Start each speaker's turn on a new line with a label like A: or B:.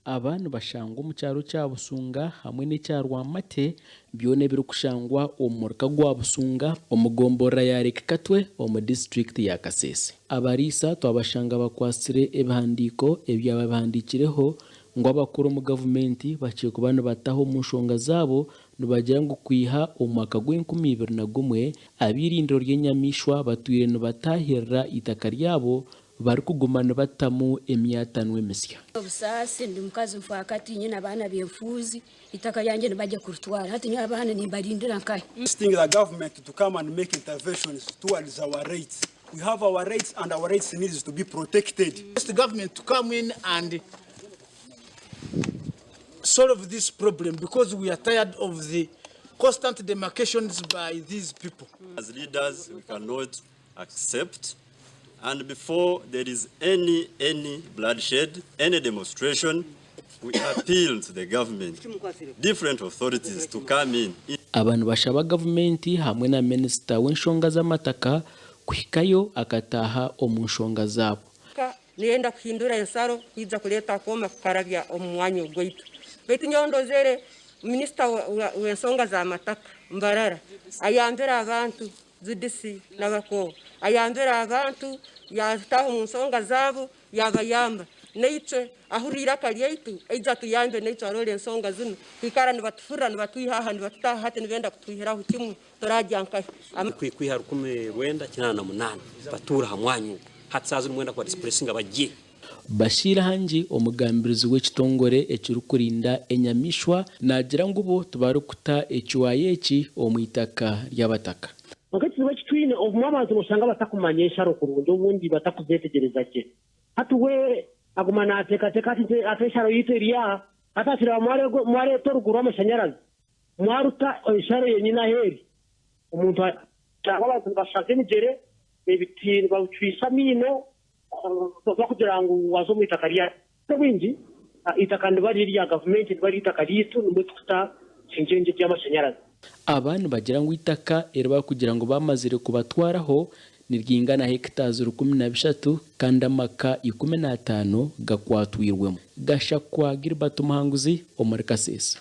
A: Aba nibashangwa omu kyaro kya Busunga hamwe n'ekya Rwamate byona ebirikushangwa omu muruka gwa Busunga omu gomborora ya Lake Katwe omu disiturikiti ya Kasese. Abariisa twabashanga bakwatsire ebihandiiko ebyaba bihandiikireho ngu abakuru omu gavumenti bakire kuba nibataha omu nshonga zaabo nibagira ngu kwiha omu mwaka gw'enkumi ibiri na gumwe ab'eirindiro ry'enyamaishwa batwire nibataahirira eitaka ryabo barikuguma nibatamu emyatano emisya.
B: Obusaasi, ndi mukazi mufaakati, nyine abaana b'enfuuzi, eitaka ryangye nibagye kuritwara. Hati nyowe abaana nimbarindira nkahi?
C: Requesting the government to come and make interventions towards our rights. We have our rights and our rights needs to be protected.
D: Request government to come in and solve this problem because we are tired of the constant demarcations by these people.
E: As leaders, we cannot accept and before there is any, any bloodshed, any demonstration, we appeal to the government, different authorities to come in.
A: Aba nibashaba gavumenti hamwe na minisita w'enshonga z'amataka kuhikayo akataaha omu nshonga zaabo.
F: Ka niyenda kuhindura ensaro kwija kureeta akooma kukarabya omu mwanya ogwaitu. Baitu nyowe ndozere minisita w'ensonga z'amataka Mbarara ayambire abantu Judisi n'abakoobo. Ayambire abantu, yaataaha omu nsonga zaabo, yaabayamba. Naitwe ahurira eiraka ryaitu, aija atuyambe naitwe arore ensonga zinu. Kwikara nibatuhurira nibatwiha aha nibatutaha hati nibenda kutwihiraho kimwe, turaagya nkahi?
G: Kwiha 1988 batuura aha mwanya ogu, hati saaha zinu mwenda kuba displacinga bagye.
A: Bashir Hangi omugambirizi w'ekitongore ekirikurinda enyamaishwa naagira ngu bo tibarikuta ekiwayi eki omu itaka ry'abataka.
H: Kwonka ekizibu eki twine, obumwe abantu noshanga batakumanya ensharo kurungi obundi batakuzetegyereza gye. Hati we aguma nateekateeka ati ati ensharo yaitu eri aha, hati akireeba mwareeta orugo rw'amashanyarazi mwaruta ensharo yenyine ahu eri, omuntu ashanga abantu nibashaza emigyere, ebiti nibabicwisa amaino, Bakugira ngu waza omu itaka rya obwingi, eitaka niba riri erya gavumenti, niba riri eitaka ryaitu nimwo tukuta engyengye ry'amashanyarazi.
A: Aba nibagira ngu eitaka eri barikugira ngu bamazire kubatwaraho niryingana hectares 13 kandi amaka 15 gakwatwirwemu. Gashakwa Gilbert Muhanguzi omuri Kasese.